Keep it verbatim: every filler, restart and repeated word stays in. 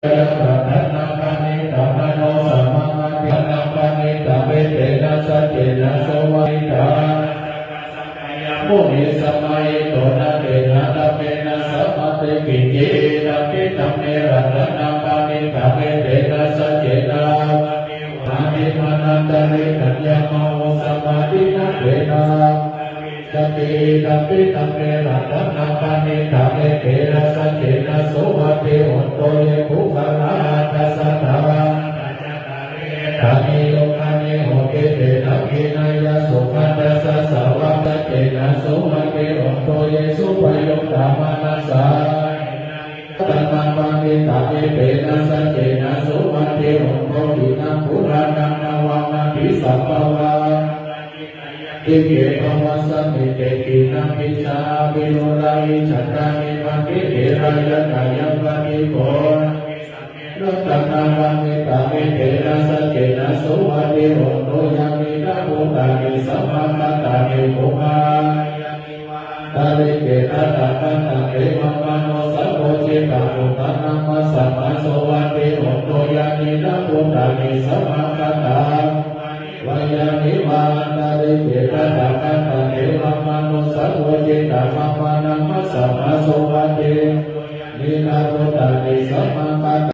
Yaṃ ratanaṃ paṇītaṃ, na no samaṃ atthi ratanaṃ paṇītaṃ, etena saccena suvatthi hotu. Munisama hito, na tena dhammena samatthi kiñci, idampi dhamme ratanaṃ paṇītaṃ, etena saccena suvatthi hotu. Adhimaṇḍantaresaññamāho, samādhinā tena jjati, idampi dhamme ratanaṃ paṇītaṃ, etena saccena suvatthi hotu. Ye puggalā aṭṭha sataṃ atthacattālīti yugāni honti, te dakkhiṇeyyā sugatassa sāvakā, etena saccena suvatthi hotu. Ye suppayuttā manasā daḷhena, hīnā ratanaṃ paṇītaṃ, etena saccena suvatthi hotu. Khīṇaṃ purāṇaṃ navaṃ natthi sambhavaṃ, nānvāni na yanti, ye bhavasmiṃ te khīṇabījā avirūḷhā, icchantā nibbanti dhīrā yathāyampadīpo, ratanaṃ paṇītaṃ, etena saccena suvatthi hotu. Yānīdha bhūtāni samāgatāni, bhummāni antaricce, tathāgataṃ devamanussapūjitaṃ, buddhaṃ namassāma suvatthi hotu. Yānīdha bhūtāni samāgatāni, bhummāni vā yāni va antaricce, tathāgataṃ devamanussapūjitaṃ, buddhaṃ namassāma suvatthi hotu. Yānīdha bhūtāni samāgatāni,